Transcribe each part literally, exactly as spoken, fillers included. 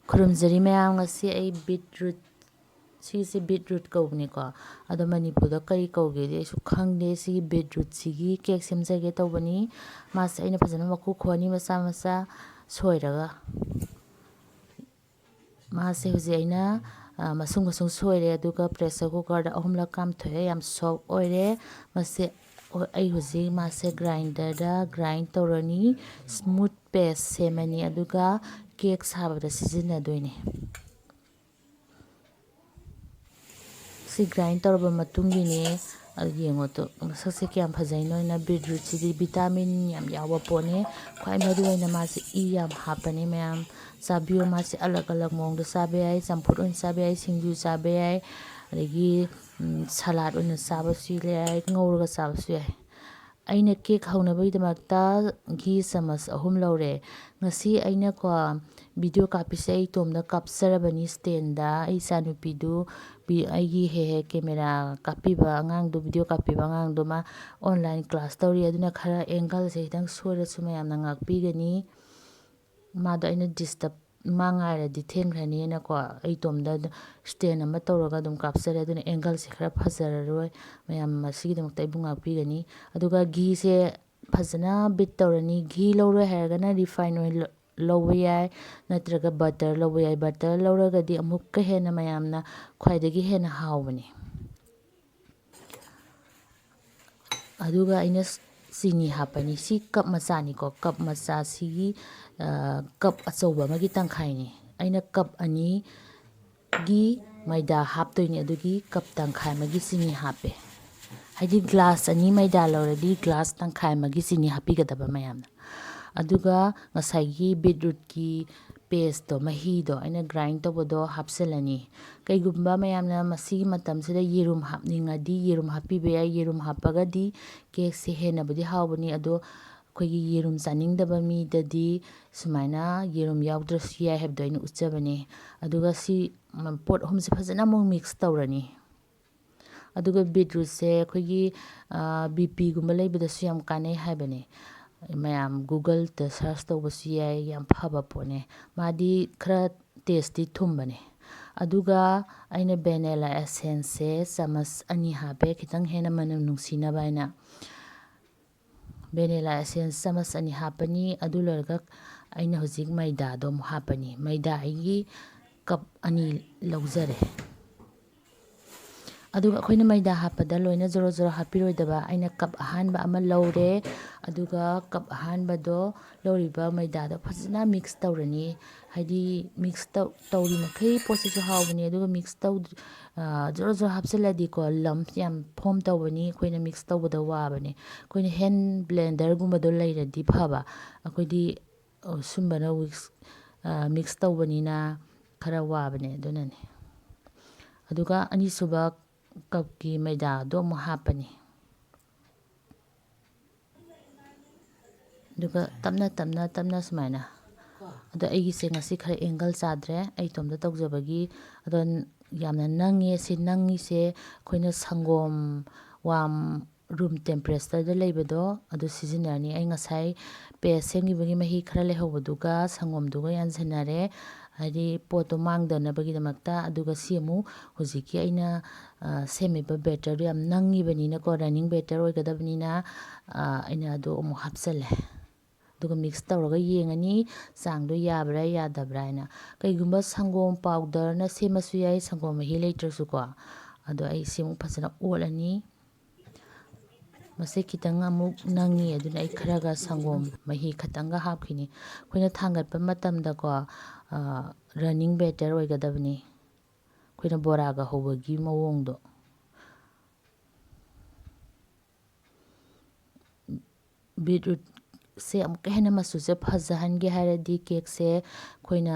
ꯈꯨꯔꯨꯝꯖꯔꯤ ꯃꯌꯥꯝ꯫ ꯉꯁꯤ ꯑꯩ beetroot, ꯁꯤꯁꯦ beetroot ꯀꯧꯕꯅꯤꯀꯣ, ꯑꯗꯣ ꯃꯅꯤꯄꯨꯔꯗ ꯀꯔꯤ ꯀꯧꯒꯦꯗꯤ ꯑꯩꯁꯨ ꯈꯪꯗꯦ꯫ ꯁꯤꯒꯤ beetroot ꯁꯤꯒꯤ cake ꯁꯦꯝꯖꯒꯦ ꯇꯧꯕꯅꯤ꯫ ꯃꯥꯁꯦ ꯑꯩꯅ ꯐꯖꯅ ꯃꯀꯨ ꯈꯣꯛꯑꯅꯤ, ꯃꯆꯥ ꯃꯆꯥ ꯁꯣꯏꯔꯒ꯫ ꯃꯥꯁꯦ ꯍꯧꯖꯤꯛ ꯑꯩꯅ, ꯑ, ꯃꯁꯨꯡ ꯃꯁꯨꯡ ꯁꯣꯏꯔꯦ, ꯑꯗꯨꯒ pressure cooker ꯗ ꯑꯍꯨꯝꯂꯛ ꯀꯥꯝꯊꯣꯛꯑꯦ, ꯌꯥꯝ soft ꯑꯣꯏꯔꯦ꯫ ꯃꯁꯦ ꯑꯩ ꯍꯧꯖꯤꯛ ꯃꯥꯁꯦ grinder ꯗ grind ꯇꯧꯔꯅꯤ, smooth paste ꯁꯦꯝꯃꯅꯤ, ꯑꯗꯨꯒ cake ꯁꯥꯕꯗ ꯁꯤꯖꯤꯟꯅꯗꯣꯏꯅꯦ꯫ ꯁꯤ grind ꯇꯧꯔꯕ ꯃꯇꯨꯡꯒꯤꯅꯦ꯫ ꯑꯗꯨ ꯌꯦꯡꯉꯣ ꯇꯨ, ꯃꯁꯛꯁꯦ ꯀꯌꯥꯝ ꯐꯖꯩꯅꯣ꯫ ꯑꯩꯅ beetroot ꯁꯤꯗꯤ vitamin ꯌꯥꯝ ꯌꯥꯎꯕ ꯄꯣꯠꯅꯦ꯫ ꯈ꯭ꯋꯥꯏ ꯃꯔꯨ ꯑꯣꯏꯅ ꯃꯥꯁꯦ ꯏ ꯌꯥꯝ ꯍꯥꯞꯄꯅꯦ ꯃꯌꯥꯝ꯫ ꯆꯥꯕꯤꯌꯨ, ꯃꯥꯁꯦ ꯑꯂꯛ ꯑꯂꯛ ꯃꯑꯣꯡꯗ ꯆꯥꯕ ꯌꯥꯏ, ꯆꯝꯐꯨꯠ ꯑꯣꯏꯅ ꯆꯥꯕ ꯌꯥꯏ, ꯁꯤꯡꯖꯨ ꯆꯥꯕ ꯌꯥꯏ, ꯑꯗꯒꯤ, ꯎꯝ, salad ꯑꯣꯏꯅ ꯆꯥꯕꯁꯨ ꯌꯥꯏ, ꯉꯧꯔꯒ ꯆꯥꯕꯁꯨ ꯌꯥꯏ꯫ ꯑꯩꯅ cake ꯍꯧꯅꯕꯒꯤꯗꯃꯛꯇ ꯘꯤ ꯆꯥꯃꯁ ꯑꯍꯨꯝ ꯂꯧꯔꯦ꯫ ꯉꯁꯤ ꯑꯩꯅꯀꯣ video ꯀꯥꯞꯄꯤꯁꯦ ꯑꯩ ꯏꯇꯣꯝꯗ ꯀꯥꯞꯆꯔꯕꯅꯤ stand ꯗ꯫ ꯑꯩ ꯏꯆꯥꯅꯨꯄꯤꯗꯨ ꯕꯤ-, ꯑꯩꯒꯤ ꯍꯦꯛ ꯍꯦꯛ camera ꯀꯥꯞꯄꯤꯕ ꯑꯉꯥꯡꯗꯨ, video ꯀꯥꯞꯄꯤꯕ ꯑꯉꯥꯡꯗꯨꯃ online class ꯇꯧꯔꯤ, ꯑꯗꯨꯅ ꯈꯔ angle ꯁꯦ ꯈꯤꯇꯪ ꯁꯣꯏꯔꯁꯨ ꯃꯌꯥꯝꯅ ꯉꯥꯛꯄꯤꯒꯅꯤ꯫ ꯃꯥꯗꯣ ꯑꯩꯅ disturb, ꯃꯥ ꯉꯥꯏꯔꯗꯤ ꯊꯦꯡꯈ꯭ꯔꯅꯤꯅꯀꯣ, ꯑꯩ ꯏꯇꯣꯝꯗ stand ꯑꯃ ꯇꯧꯔꯒ ꯑꯗꯨꯝ ꯀꯥꯞꯆꯔꯦ꯫ ꯑꯗꯨꯅ angle ꯁꯦ ꯈꯔ ꯐꯖꯔꯔꯣꯏ꯫ ꯃꯌꯥꯝ ꯃꯁꯤꯒꯤꯗꯃꯛꯇ ꯑꯩꯕꯨ ꯉꯥꯛꯄꯤꯒꯅꯤ꯫ ꯑꯗꯨꯒ ꯘꯤꯁꯦ ꯐꯖꯅ beat ꯇꯧꯔꯅꯤ꯫ ꯘꯤ ꯂꯧꯔꯣꯏ ꯍꯥꯏꯔꯒꯅ refine oil ꯂ-, ꯂꯧꯕ ꯌꯥꯏ, ꯅꯠꯇ꯭ꯔꯒ butter ꯂꯧꯕ ꯌꯥꯏ꯫ Butter ꯂꯧꯔꯒꯗꯤ ꯑꯃꯨꯛꯀ ꯍꯦꯟꯅ ꯃꯌꯥꯝꯅ ꯈ꯭ꯋꯥꯏꯗꯒꯤ ꯍꯦꯟꯅ ꯍꯥꯎꯕꯅꯤ꯫ ꯑꯗꯨꯒ ꯑꯩꯅ ꯆꯤꯅꯤ ꯍꯥꯞꯄꯅꯤ꯫ ꯁꯤ cup ꯃꯆꯥꯅꯤꯀꯣ, cup ꯃꯆꯥꯁꯤꯒꯤ, ꯑ, cup ꯑꯆꯧꯕ ꯑꯃꯒꯤ ꯇꯪꯈꯥꯏꯅꯤ꯫ ꯑꯩꯅ cup ꯑꯅꯤꯒꯤ ꯃꯩꯗꯥ ꯍꯥꯞꯇꯣꯏꯅꯤ, ꯑꯗꯨꯒꯤ cup ꯇꯪꯈꯥꯏ ꯑꯃꯒꯤ ꯆꯤꯅꯤ ꯍꯥꯞꯄꯦ꯫ ꯍꯥꯏꯗꯤ glass ꯑꯅꯤ ꯃꯩꯗꯥ ꯂꯧꯔꯗꯤ glass ꯇꯪꯈꯥꯏ ꯑꯃꯒꯤ ꯆꯤꯅꯤ ꯍꯥꯞꯄꯤꯒꯗꯕ ꯃꯌꯥꯝꯅ꯫ ꯑꯗꯨꯒ ꯉꯁꯥꯏꯒꯤ beetroot ꯀꯤ paste ꯇꯣ, ꯃꯍꯤꯗꯣ, ꯑꯩꯅ grind ꯇꯧꯕꯗꯣ ꯍꯥꯞꯆꯤꯜꯂꯅꯤ꯫ ꯀꯩꯒꯨꯝꯕ ꯃꯌꯥꯝꯅ ꯃꯁꯤꯒꯤ ꯃꯇꯝꯁꯤꯗ ꯌꯦꯔꯨꯝ ꯍꯥꯞꯅꯤꯡꯉꯗꯤ ꯌꯦꯔꯨꯝ ꯍꯥꯞꯄꯤꯕ ꯌꯥꯏ꯫ ꯌꯦꯔꯨꯝ ꯍꯥꯞꯄꯒꯗꯤ cake ꯁꯦ ꯍꯦꯟꯅꯕꯨꯗꯤ ꯍꯥꯎꯕꯅꯤ, ꯑꯗꯣ ꯑꯩꯈꯣꯏꯒꯤ ꯌꯦꯔꯨꯝ ꯆꯥꯅꯤꯡꯗꯕ ꯃꯤꯗꯗꯤ ꯁꯨꯃꯥꯏꯅ ꯌꯦꯔꯨꯝ ꯌꯥꯎꯗ꯭ꯔꯁꯨ ꯌꯥꯏ ꯍꯥꯏꯕꯗꯣ ꯑꯩꯅ ꯎꯠꯆꯕꯅꯤ꯫ ꯑꯗꯨꯒ ꯁꯤ, ꯎꯝ, ꯄꯣꯠ ꯑꯍꯨꯝꯁꯦ ꯐꯖꯅ ꯑꯃꯨꯛ mix ꯇꯧꯔꯅꯤ꯫ ꯑꯗꯨꯒ beetroot ꯁꯦ ꯑꯩꯈꯣꯏꯒꯤ, ꯑ, BP ꯒꯨꯝꯕ ꯂꯩꯕꯗꯁꯨ ꯌꯥꯝ ꯀꯥꯟꯅꯩ ꯍꯥꯏꯕꯅꯦ꯫ ꯃꯌꯥꯝ Google ꯗ search ꯇꯧꯕꯁꯨ ꯌꯥꯏ, ꯌꯥꯝ ꯐꯕ ꯄꯣꯠꯅꯦ꯫ ꯃꯥꯗꯤ ꯈꯔ ꯇꯦꯁꯇꯤ ꯊꯨꯝꯕꯅꯦ꯫ ꯑꯗꯨꯒ ꯑꯩꯅ ꯚꯦꯅꯤꯂꯥ ꯑꯦꯁꯦꯟꯁꯁꯦ ꯆꯥꯃꯁ ꯑꯅꯤ ꯍꯥꯞꯄꯦ, ꯈꯤꯇꯪ ꯍꯦꯟꯅ ꯃꯅꯝ ꯅꯨꯡꯁꯤꯅꯕ ꯍꯥꯏꯅ꯫ ꯚꯦꯅꯤꯂꯥ ꯑꯦꯁꯦꯟꯁ ꯆꯥꯃꯁ ꯑꯅꯤ ꯍꯥꯞꯄꯅꯤ꯫ ꯑꯗꯨ ꯂꯣꯏꯔꯒ ꯑꯩꯅ ꯍꯧꯖꯤꯛ ꯃꯩꯗꯥꯗꯣ ꯑꯃꯨꯛ ꯍꯥꯞꯄꯅꯤ꯫ ꯃꯩꯗꯥ ꯑꯩꯒꯤ ꯀꯞ ꯑꯅꯤ ꯂꯧꯖꯔꯦ꯫ ꯑꯗꯨꯒ ꯑꯩꯈꯣꯏꯅ ꯃꯩꯗꯥ ꯍꯥꯞꯄꯗ ꯂꯣꯏꯅ ꯖꯣꯔꯣ ꯖꯣꯔꯣ ꯍꯥꯞꯄꯤꯔꯣꯏꯗꯕ꯫ ꯑꯩꯅ ꯀꯞ ꯑꯍꯥꯟꯕ ꯑꯃ ꯂꯧꯔꯦ꯫ ꯑꯗꯨꯒ ꯀꯞ ꯑꯍꯥꯟꯕꯗꯣ ꯂꯧꯔꯤꯕ ꯃꯩꯗꯥꯗꯣ ꯐꯖꯅ ꯃꯤꯛꯁ ꯇꯧꯔꯅꯤ꯫ ꯍꯥꯏꯗꯤ ꯃꯤꯛꯁ ꯇꯧ-, ꯇꯧꯔꯤ ꯃꯈꯩ ꯄꯣꯠꯁꯤꯁꯨ ꯍꯥꯎꯕꯅꯤ꯫ ꯑꯗꯨꯒ ꯃꯤꯛꯁ ꯇꯧ-, ꯑ, ꯖꯣꯔꯣ ꯖꯣꯔꯣ ꯍꯥꯞꯆꯤꯜꯂꯗꯤꯀꯣ, ꯂꯝꯁ ꯌꯥꯝ ꯐꯣꯝ ꯇꯧꯕꯅꯤ꯫ ꯑꯩꯈꯣꯏꯅ ꯃꯤꯛꯁ ꯇꯧꯕꯗ ꯋꯥꯕꯅꯤ꯫ ꯑꯩꯈꯣꯏꯅ ꯍꯦꯟ ꯕ꯭ꯂꯦꯟꯗꯔꯒꯨꯝꯕꯗꯣ ꯂꯩꯔꯗꯤ ꯐꯕ꯫ ꯑꯩꯈꯣꯏꯗꯤ, ꯑ, ꯁꯨꯝꯕꯅ ꯋꯤꯛꯁ-, ꯑ, ꯃꯤꯛꯁ ꯇꯧꯕꯅꯤꯅ ꯈꯔ ꯋꯥꯕꯅꯦ, ꯑꯗꯨꯅꯅꯦ꯫ ꯑꯗꯨꯒ ꯑꯅꯤꯁꯨꯕ ꯀꯞꯀꯤ ꯃꯩꯗꯥꯗꯣ ꯑꯃꯨꯛ ꯍꯥꯞꯄꯅꯤ꯫ ꯑꯗꯨꯒ ꯇꯞꯅ, ꯇꯞꯅ, ꯇꯞꯅ ꯁꯨꯃꯥꯏꯅ꯫ ꯑꯗꯣ ꯑꯩꯒꯤꯁꯦ ꯉꯁꯤ ꯈꯔ ꯑꯦꯡꯒꯜ ꯆꯥꯗ꯭ꯔꯦ, ꯑꯩ ꯏꯇꯣꯝꯇ ꯇꯧꯖꯕꯒꯤ꯫ ꯑꯗꯣ ꯌꯥꯝꯅ ꯅꯪꯉꯦ꯫ ꯁꯤ ꯅꯪꯉꯤꯁꯦ ꯑꯩꯈꯣꯏꯅ ꯁꯪꯒꯣꯝ ꯋꯥꯝ ꯔꯨꯝ ꯇꯦꯝꯄꯔꯦꯆꯔꯗ ꯂꯩꯕꯗꯣ ꯑꯗꯨ ꯁꯤꯖꯤꯟꯅꯔꯅꯤ꯫ ꯑꯩ ꯉꯁꯥꯏ ꯄꯦꯁ ꯁꯦꯝꯈꯤꯕꯒꯤ ꯃꯍꯤ ꯈꯔ ꯂꯩꯍꯧꯕꯗꯨꯒ ꯁꯪꯒꯣꯝꯗꯨꯒ ꯌꯥꯟꯁꯤꯟꯅꯔꯦ, ꯍꯥꯏꯗꯤ ꯄꯣꯠꯇꯣ ꯃꯥꯡꯗꯅꯕꯒꯤꯗꯃꯛꯇ꯫ ꯑꯗꯨꯒ ꯁꯤ ꯑꯃꯨꯛ ꯍꯧꯖꯤꯛꯀꯤ ꯑꯩꯅ, ꯑ, ꯁꯦꯝꯃꯤꯕ ꯕꯦꯇꯔꯗꯣ ꯌꯥꯝ ꯅꯪꯉꯤꯕꯅꯤꯅꯀꯣ, ꯔꯟꯅꯤꯡ ꯕꯦꯇꯔ ꯑꯣꯏꯒꯗꯕꯅꯤꯅ, ꯑ, ꯑꯩꯅ ꯑꯗꯨ ꯑꯃꯨꯛ ꯍꯥꯞꯆꯜꯂꯦ꯫ ꯑꯗꯨꯒ ꯃꯤꯛꯁ ꯇꯧꯔꯒ ꯌꯦꯡꯉꯅꯤ, ꯆꯥꯡꯗꯣ ꯌꯥꯕ꯭ꯔꯥ ꯌꯥꯗꯕ꯭ꯔꯥ ꯍꯥꯏꯅ꯫ ꯀꯩꯒꯨꯝꯕ ꯁꯪꯒꯣꯝ ꯄꯥꯎꯗꯔꯅ ꯁꯦꯝꯃꯁꯨ ꯌꯥꯏ, ꯁꯪꯒꯣꯝ ꯃꯍꯤ ꯂꯩꯇ꯭ꯔꯁꯨꯀꯣ꯫ ꯑꯗꯣ ꯑꯩ ꯁꯤ ꯑꯃꯨꯛ ꯐꯖꯅ ꯑꯣꯠꯂꯅꯤ꯫ ꯃꯁꯤ ꯈꯤꯇꯪ ꯑꯃꯨꯛ ꯅꯪꯉꯤ, ꯑꯗꯨꯅ ꯑꯩ ꯈꯔꯒ ꯁꯪꯒꯣꯝ ꯃꯍꯤ ꯈꯤꯇꯪꯒ ꯍꯥꯞꯈꯤꯅꯤ꯫ ꯑꯩꯈꯣꯏꯅ ꯊꯥꯡꯒꯠꯄ ꯃꯇꯝꯗꯀꯣ, ꯑ, ꯔꯟꯅꯤꯡ ꯕꯦꯇꯔ ꯑꯣꯏꯒꯗꯕꯅꯤ꯫ ꯑꯩꯈꯣꯏꯅ ꯕꯣꯔꯥꯒ ꯍꯧꯕꯒꯤ ꯃꯑꯣꯡꯗꯣ꯫ ꯕꯤꯠꯔꯨꯠꯁꯦ ꯑꯃꯨꯛꯀ ꯍꯦꯟꯅ ꯃꯆꯨꯁꯦ ꯐꯖꯍꯟꯒꯦ ꯍꯥꯏꯔꯗꯤ ꯀꯦꯛꯁꯦ ꯑꯩꯈꯣꯏꯅ,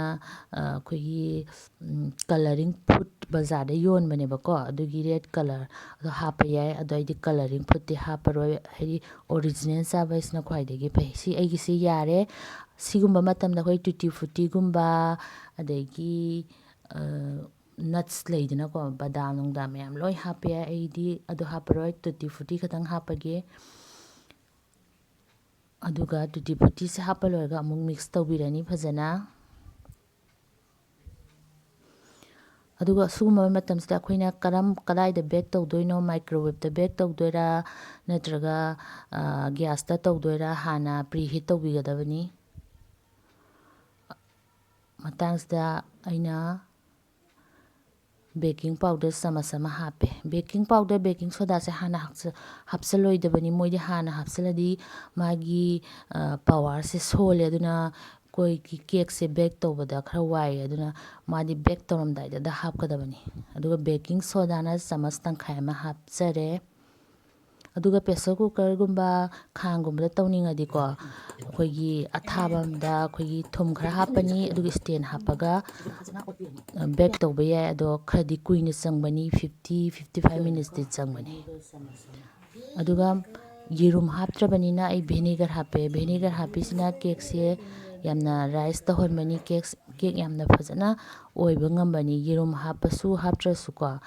ꯑ, ꯑꯩꯈꯣꯏꯒꯤ, ꯎꯝ, ꯀꯂꯔꯤꯡ ꯐꯨꯗ ꯕꯖꯥꯔꯗ ꯌꯣꯟꯕꯅꯦꯕꯀꯣ, ꯑꯗꯨꯒꯤ ꯔꯦꯗ ꯀꯂꯔ ꯑꯗꯣ ꯍꯥꯞꯄ ꯌꯥꯏ꯫ ꯑꯗꯣ ꯑꯩꯗꯤ ꯀꯂꯔꯤꯡ ꯐꯨꯗꯇꯤ ꯍꯥꯞꯄꯔꯣꯏ, ꯍꯥꯏꯗꯤ ꯑꯣꯔꯤꯖꯤꯅꯦꯜ ꯆꯥꯕ ꯍꯥꯏꯁꯤꯅ ꯈ꯭ꯋꯥꯏꯗꯒꯤ ꯐꯩ꯫ ꯁꯤ ꯑꯩꯒꯤꯁꯤ ꯌꯥꯔꯦ꯫ ꯁꯤꯒꯨꯝꯕ ꯃꯇꯝꯗ ꯑꯩꯈꯣꯏ ꯇꯨꯇꯤ ꯐ꯭ꯔꯨꯇꯤꯒꯨꯝꯕ, ꯑꯗꯒꯤ, ꯑ, ꯅꯠꯁ ꯂꯩꯗꯅꯀꯣ, ꯕꯗꯥꯝ ꯅꯨꯡꯗꯥꯝ ꯃꯌꯥꯝ ꯂꯣꯏ ꯍꯥꯞꯄ ꯌꯥꯏ꯫ ꯑꯩꯗꯤ ꯑꯗꯨ ꯍꯥꯞꯄꯔꯣꯏ, ꯇꯨꯇꯤ ꯐ꯭ꯔꯨꯇꯤ ꯈꯛꯇꯪ ꯍꯥꯞꯄꯒꯦ꯫ ꯑꯗꯨꯒ ꯇꯨꯇꯤ ꯐ꯭ꯔꯨꯇꯤꯁꯦ ꯍꯥꯞꯄ ꯂꯣꯏꯔꯒ ꯑꯃꯨꯛ ꯃꯤꯛꯁ ꯇꯧꯕꯤꯔꯅꯤ ꯐꯖꯅ꯫ ꯑꯗꯨꯒ ꯁꯤꯒꯨꯝꯕ ꯃꯇꯝꯁꯤꯗ ꯑꯩꯈꯣꯏꯅ ꯀꯔꯝ ꯀꯗꯥꯏꯗ ꯕꯦꯛ ꯇꯧꯗꯣꯏꯅꯣ? ꯃꯥꯏꯀ꯭ꯔꯣꯋꯦꯞꯇ ꯕꯦꯛ ꯇꯧꯗꯣꯏꯔꯥ, ꯅꯠꯇ꯭ꯔꯒ ꯒ꯭ꯌꯥꯁꯇ ꯇꯧꯗꯣꯏꯔꯥ? ꯍꯥꯟꯅ ꯄ꯭ꯔꯤ ꯍꯤꯠ ꯇꯧꯕꯤꯒꯗꯕꯅꯤ꯫ ꯃꯇꯥꯡꯁꯤꯗ ꯑꯩꯅ ꯕꯦꯀꯤꯡ ꯄꯥꯎꯗꯔ ꯆꯥꯃꯁ ꯑꯃ ꯍꯥꯞꯄꯦ꯫ ꯕꯦꯀꯤꯡ ꯄꯥꯎꯗꯔ, ꯕꯦꯀꯤꯡ ꯁꯣꯗꯥꯁꯦ ꯍꯥꯟꯅ ꯍꯥꯞꯆ- ꯍꯥꯞꯆꯜꯂꯣꯏꯗꯕꯅꯤ꯫ ꯃꯣꯏꯗꯤ ꯍꯥꯟꯅ ꯍꯥꯞꯆꯜꯂꯗꯤ ꯃꯥꯒꯤ ꯄꯥꯋꯔꯁꯦ ꯁꯣꯜꯂꯦ, ꯑꯗꯨꯅ ꯑꯩꯈꯣꯏꯒꯤ ꯀꯦꯛꯁꯦ ꯕꯦꯛ ꯇꯧꯕꯗ ꯈꯔ ꯋꯥꯏꯌꯦ꯫ ꯑꯗꯨꯅ ꯃꯥꯗꯤ ꯕꯦꯛ ꯇꯧꯔꯝꯗꯥꯏꯗꯗ ꯍꯥꯞꯀꯗꯕꯅꯤ꯫ ꯑꯗꯨꯒ ꯕꯦꯀꯤꯡ ꯁꯣꯗꯥꯅ ꯆꯥꯃꯁ ꯇꯪꯈꯥꯏ ꯑꯃ ꯍꯥꯞꯆꯔꯦ꯫ ꯑꯗꯨꯒ ꯄ꯭ꯔꯦꯁꯔ ꯀꯨꯀꯔꯒꯨꯝꯕ, ꯈꯥꯡꯒꯨꯝꯕꯗ ꯇꯧꯅꯤꯡꯉꯗꯤꯀꯣ, ꯑꯩꯈꯣꯏꯒꯤ ꯑꯊꯥꯕ ꯑꯃꯗ ꯑꯩꯈꯣꯏꯒꯤ ꯊꯨꯝ ꯈꯔ ꯍꯥꯞꯄꯅꯤ, ꯑꯗꯨꯒ ꯏꯁꯇꯦꯟ ꯍꯥꯞꯄꯒ ꯕꯦꯛ ꯇꯧꯕ ꯌꯥꯏ꯫ ꯑꯗꯣ ꯈꯔꯗꯤ ꯀꯨꯏꯅ ꯆꯪꯕꯅꯤ, ꯐꯤꯐꯇꯤ, ꯐꯤꯐꯇꯤ ꯐꯥꯏꯚ ꯃꯤꯅꯤꯠꯁꯇꯤ ꯆꯪꯕꯅꯤ꯫ ꯑꯗꯨꯒ ꯌꯦꯔꯨꯝ ꯍꯥꯞꯇ꯭ꯔꯕꯅꯤꯅ ꯑꯩ ꯚꯤꯅꯦꯒꯔ ꯍꯥꯞꯄꯦ꯫ ꯚꯤꯅꯦꯒꯔ ꯍꯥꯞꯄꯤꯁꯤꯅ ꯀꯦꯛꯁꯦ ꯌꯥꯝꯅ ꯔꯥꯏꯁ ꯇꯧꯍꯟꯕꯅꯤ, ꯀꯦꯛ, ꯀꯦꯛ ꯌꯥꯝꯅ ꯐꯖꯅ ꯑꯣꯏꯕ ꯉꯝꯕꯅꯤ꯫ ꯌꯦꯔꯨꯝ ꯍꯥꯞꯄꯁꯨ ꯍꯥꯞꯇ꯭ꯔꯁꯨꯀꯣ,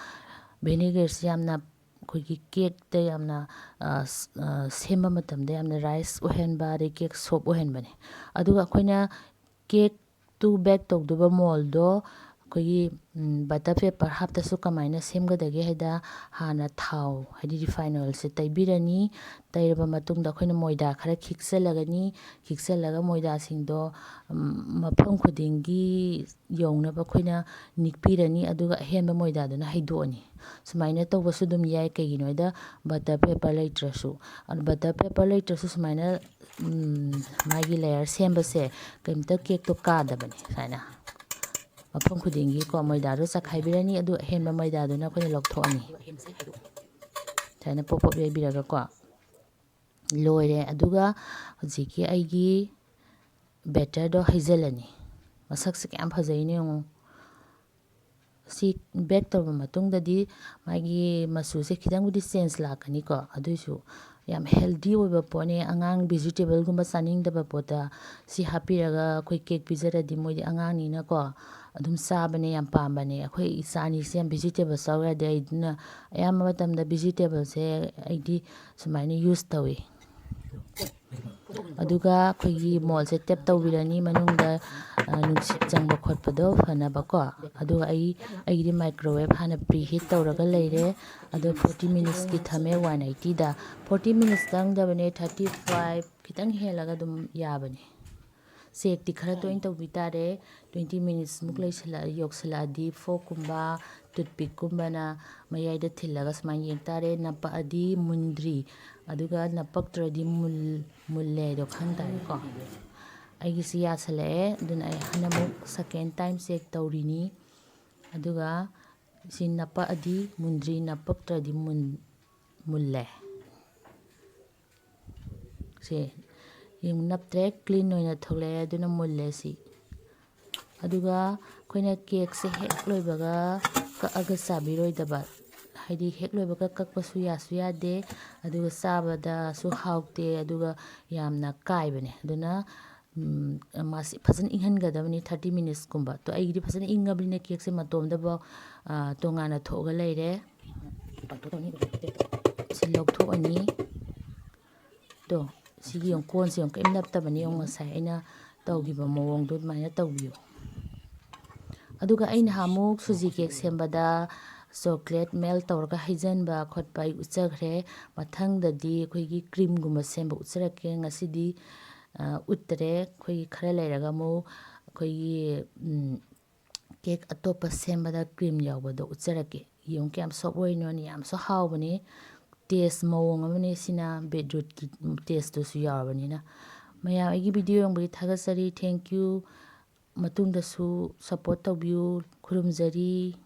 ꯚꯤꯅꯦꯒꯔꯁꯤ ꯌꯥꯝꯅ ꯑꯩꯈꯣꯏꯒꯤ ꯀꯦꯛꯇ ꯌꯥꯝꯅ, ꯑ, ꯁ-, ꯑ, ꯁꯦꯝꯕ ꯃꯇꯝꯗ ꯌꯥꯝꯅ ꯔꯥꯏꯁ ꯑꯣꯏꯍꯟꯕ, ꯑꯗꯩ ꯀꯦꯛ ꯁꯣꯞ ꯑꯣꯏꯍꯟꯕꯅꯦ꯫ ꯑꯗꯨꯒ ꯑꯩꯈꯣꯏꯅ ꯀꯦꯛꯇꯨ ꯕꯦꯛ ꯇꯧꯗꯧꯕ ꯃꯣꯜꯗꯣ ꯑꯩꯈꯣꯏꯒꯤ, ꯎꯝ, ꯕꯇꯔ ꯄꯦꯄꯔ ꯍꯥꯞꯇꯁꯨ ꯀꯃꯥꯏꯅ ꯁꯦꯝꯒꯗꯒꯦ ꯍꯥꯏꯗ, ꯍꯥꯟꯅ ꯊꯥꯎ, ꯍꯥꯏꯗꯤ ꯔꯤꯐꯥꯏꯟ ꯑꯣꯏꯜꯁꯦ ꯇꯩꯕꯤꯔꯅꯤ꯫ ꯇꯩꯔꯕ ꯃꯇꯨꯡꯗ ꯑꯩꯈꯣꯏꯅ ꯃꯣꯏꯗꯥ ꯈꯔ ꯈꯤꯛꯆꯜꯂꯒꯅꯤ꯫ ꯈꯤꯛꯆꯜꯂꯒ ꯃꯣꯏꯗꯥꯁꯤꯡꯗꯣ, ꯎꯝ, ꯃꯐꯝ ꯈꯨꯗꯤꯡꯒꯤ ꯌꯧꯅꯕ ꯑꯩꯈꯣꯏꯅ ꯅꯤꯛꯄꯤꯔꯅꯤ, ꯑꯗꯨꯒ ꯑꯍꯦꯟꯕ ꯃꯣꯏꯗꯥꯗꯨꯅ ꯍꯩꯗꯣꯛꯑꯅꯤ꯫ ꯁꯨꯃꯥꯏꯅ ꯇꯧꯕꯁꯨ ꯑꯗꯨꯝ ꯌꯥꯏ, ꯀꯩꯒꯤꯅꯣ ꯍꯥꯏꯗ ꯕꯇꯔ ꯄꯦꯄꯔ ꯂꯩꯇ꯭ꯔꯁꯨ꯫ ꯑꯗꯨ ꯕꯇꯔ ꯄꯦꯄꯔ ꯂꯩꯇ꯭ꯔꯁꯨ ꯁꯨꯃꯥꯏꯅ, ꯎꯝ, ꯃꯥꯒꯤ ꯂꯦꯌꯔ ꯁꯦꯝꯕꯁꯦ ꯀꯩꯝꯇ ꯀꯦꯛꯇꯣ ꯀꯥꯗꯕꯅꯦ꯫ ꯁꯨꯃꯥꯏꯅ ꯃꯐꯝ ꯈꯨꯗꯤꯡꯒꯤꯀꯣ ꯃꯣꯏꯗꯥꯗꯣ ꯆꯥꯈꯥꯏꯕꯤꯔꯅꯤ, ꯑꯗꯨ ꯑꯍꯦꯟꯕ ꯃꯣꯏꯗꯥꯗꯨꯅ ꯑꯩꯈꯣꯏꯅ ꯂꯧꯊꯣꯛꯑꯅꯤ꯫ ꯁꯨꯃꯥꯏꯅ ꯄꯣꯞ ꯄꯣꯞ ꯌꯩꯕꯤꯔꯒꯀꯣ꯫ ꯂꯣꯏꯔꯦ꯫ ꯑꯗꯨꯒ ꯍꯧꯖꯤꯛꯀꯤ ꯑꯩꯒꯤ ꯕꯦꯇꯔꯗꯣ ꯍꯩꯖꯤꯜꯂꯅꯤ꯫ ꯃꯁꯛꯁꯦ ꯀꯌꯥꯝ ꯐꯖꯩꯅꯣ ꯌꯦꯡꯉꯣ꯫ ꯁꯤ ꯕꯦꯛ ꯇꯧꯔꯕ ꯃꯇꯨꯡꯗꯗꯤ ꯃꯥꯒꯤ ꯃꯆꯨꯁꯦ ꯈꯤꯇꯪꯕꯨꯗꯤ ꯆꯦꯟꯖ ꯂꯥꯛꯀꯅꯤꯀꯣ, ꯑꯗꯨꯏꯁꯨ ꯌꯥꯝ ꯍꯦꯜꯗꯤ ꯑꯣꯏꯕ ꯄꯣꯠꯅꯦ꯫ ꯑꯉꯥꯡ ꯚꯤꯖꯤꯇꯦꯕꯜꯒꯨꯝꯕ ꯆꯥꯅꯤꯡꯗꯕ ꯄꯣꯠꯇ ꯁꯤ ꯍꯥꯞꯄꯤꯔꯒ ꯑꯩꯈꯣꯏ ꯀꯦꯛ ꯄꯤꯖꯔꯗꯤ ꯃꯣꯏꯗꯤ ꯑꯉꯥꯡꯅꯤꯅꯀꯣ ꯑꯗꯨꯝ ꯆꯥꯕꯅꯦ, ꯌꯥꯝ ꯄꯥꯝꯕꯅꯦ꯫ ꯑꯩꯈꯣꯏ ꯏꯆꯥ ꯑꯅꯤꯁꯦ ꯌꯥꯝ ꯚꯤꯖꯤꯇꯦꯕꯜ ꯆꯥꯎ ꯌꯥꯗꯦ꯫ ꯑꯩꯗꯨꯅ ꯑꯌꯥꯝꯕ ꯃꯇꯝꯗ ꯚꯤꯖꯤꯇꯦꯕꯜꯁꯦ ꯑꯩꯗꯤ ꯁꯨꯃꯥꯏꯅ ꯌꯨꯁ ꯇꯧꯏ꯫ ꯑꯗꯨꯒ ꯑꯩꯈꯣꯏꯒꯤ ꯃꯣꯜꯁꯦ ꯇꯦꯞ ꯇꯧꯕꯤꯔꯅꯤ ꯃꯅꯨꯡꯗ, ꯑ, ꯅꯨꯡꯁꯤꯠ ꯆꯪꯕ ꯈꯣꯠꯄꯗꯣ ꯐꯅꯕꯀꯣ꯫ ꯑꯗꯨꯒ ꯑꯩ, ꯑꯩꯒꯤꯗꯤ microwave ꯍꯥꯟꯅ preheat ꯇꯧꯔꯒ ꯂꯩꯔꯦ꯫ ꯑꯗꯣ forty minutesꯀꯤ ꯊꯝꯃꯦ one eightyꯗ꯫ Forty minutes ꯆꯪꯗꯕꯅꯦ, thirty five ꯈꯤꯇꯪ ꯍꯦꯜꯂꯒ ꯑꯗꯨꯝ ꯌꯥꯕꯅꯦ꯫ Checkꯇꯤ ꯈꯔ ꯇꯣꯏꯅ ꯇꯧꯕꯤ ꯇꯥꯔꯦ꯫ Twenty minutesꯃꯨꯛ ꯂꯩꯁꯜꯂꯛ-, ꯌꯧꯁꯜꯂꯛꯑꯗꯤ forkꯀꯨꯝꯕ toothpickꯀꯨꯝꯕꯅ ꯃꯌꯥꯏꯗ ꯊꯤꯜꯂꯒ ꯁꯨꯃꯥꯏꯅ ꯌꯦꯡ ꯇꯥꯔꯦ꯫ ꯅꯞꯄꯛꯑꯗꯤ ꯃꯨꯟꯗ꯭ꯔꯤ, ꯑꯗꯨꯒ ꯅꯞꯄꯛꯇ꯭ꯔꯗꯤ ꯃꯨꯜ-, ꯃꯨꯜꯂꯦ ꯍꯥꯏꯗꯣ ꯈꯪ ꯇꯥꯔꯦꯀꯣ꯫ ꯑꯩꯒꯤꯁꯤ ꯌꯥꯁꯜꯂꯛꯑꯦ, ꯑꯗꯨꯅ ꯑꯩ ꯍꯟꯗꯛꯃꯨꯛ second time check ꯇꯧꯔꯤꯅꯤ꯫ ꯑꯗꯨꯒ ꯁꯤ ꯅꯞꯄꯛꯑꯗꯤ ꯃꯨꯟꯗ꯭ꯔꯤ, ꯅꯞꯄꯛꯇ꯭ꯔꯗꯤ ꯃꯨꯟ-, ꯃꯨꯜꯂꯦ꯫ ꯁꯦ ꯌꯦꯡꯉꯨ, ꯅꯞꯇ꯭ꯔꯦ, clean ꯑꯣꯏꯅ ꯊꯣꯛꯂꯛꯑꯦ, ꯑꯗꯨꯅ ꯃꯨꯜꯂꯦ ꯁꯤ꯫ ꯑꯗꯨꯒ ꯑꯩꯈꯣꯏꯅ cakeꯁꯦ ꯍꯦꯛ ꯂꯣꯏꯕꯒ ꯀꯛꯑꯒ ꯆꯥꯕꯤꯔꯣꯏꯗꯕ, ꯍꯥꯏꯗꯤ ꯍꯦꯛ ꯂꯣꯏꯕꯒ ꯀꯛꯄꯁꯨ ꯌꯥꯁꯨ ꯌꯥꯗꯦ, ꯑꯗꯨꯒ ꯆꯥꯕꯗꯁꯨ ꯍꯥꯎꯇꯦ, ꯑꯗꯨꯒ ꯌꯥꯝꯅ ꯀꯥꯏꯕꯅꯦ꯫ ꯑꯗꯨꯅ ꯎꯝ, ꯃꯥꯁꯤ ꯐꯖꯅ ꯏꯪꯍꯟꯒꯗꯕꯅꯤ, thirty minutesꯀꯨꯝꯕ꯫ ꯇꯣ, ꯑꯩꯒꯤꯗꯤ ꯐꯖꯅ ꯏꯪꯉꯕꯅꯤꯅ cakeꯁꯦ ꯃꯇꯣꯝꯗꯐꯥꯎ, ꯑ, ꯇꯣꯉꯥꯟꯅ ꯊꯣꯛꯑꯒ ꯂꯩꯔꯦ꯫ ꯁꯤ ꯂꯧꯊꯣꯛꯑꯅꯤ꯫ ꯇꯣ, ꯁꯤꯒꯤ ꯌꯦꯡꯉꯨ, ꯀꯣꯟꯁꯦ ꯌꯦꯡꯉꯨ, ꯀꯔꯤꯝ ꯅꯞꯇꯕꯅꯤ꯫ ꯌꯦꯡꯉꯨ, ꯉꯁꯥꯏ ꯑꯩꯅ ꯇꯧꯈꯤꯕ ꯃꯑꯣꯡꯗꯣ ꯑꯗꯨꯃꯥꯏꯅ ꯇꯧꯕꯤꯌꯨ꯫ ꯑꯗꯨꯒ ꯑꯩ ꯅꯍꯥꯟꯃꯨꯛ ꯁꯨꯖꯤ cake ꯁꯦꯝꯕꯗ chocolate melt ꯇꯧꯔꯒ ꯍꯩꯖꯤꯟꯕ ꯈꯣꯠꯄ ꯑꯩ ꯎꯠꯆꯈ꯭ꯔꯦ꯫ ꯃꯊꯪꯗꯗꯤ ꯑꯩꯈꯣꯏꯒꯤ creamꯒꯨꯝꯕ ꯁꯦꯝꯕ ꯎꯠꯆꯔꯛꯀꯦ꯫ ꯉꯁꯤꯗꯤ, ꯑ, ꯎꯠꯇꯔꯦ꯫ ꯑꯩꯈꯣꯏꯒꯤ ꯈꯔ ꯂꯩꯔꯒ ꯑꯃꯨꯛ ꯑꯩꯈꯣꯏꯒꯤ, ꯎꯝ, cake ꯑꯇꯣꯞꯄ ꯁꯦꯝꯕꯗ cream ꯌꯥꯎꯕꯗꯣ ꯎꯠꯆꯔꯛꯀꯦ꯫ ꯌꯦꯡꯉꯨ ꯀꯌꯥꯝ soft ꯑꯣꯏꯅꯣꯅ, ꯌꯥꯝꯁꯨ ꯍꯥꯎꯕꯅꯤ꯫ Taste ꯃꯑꯣꯡ ꯑꯃꯅꯤ ꯁꯤꯅ, beetrootꯀꯤ tasteꯇꯨꯁꯨ ꯌꯥꯎꯔꯕꯅꯤꯅ꯫ ꯃꯌꯥꯝ ꯑꯩꯒꯤ video ꯌꯦꯡꯕꯒꯤ ꯊꯥꯒꯠꯆꯔꯤ꯫ Thank you꯫ ꯃꯇꯨꯡꯗꯁꯨ support ꯇꯧꯕꯤꯌꯨ꯫ ꯈꯨꯔꯨꯝꯖꯔꯤ꯫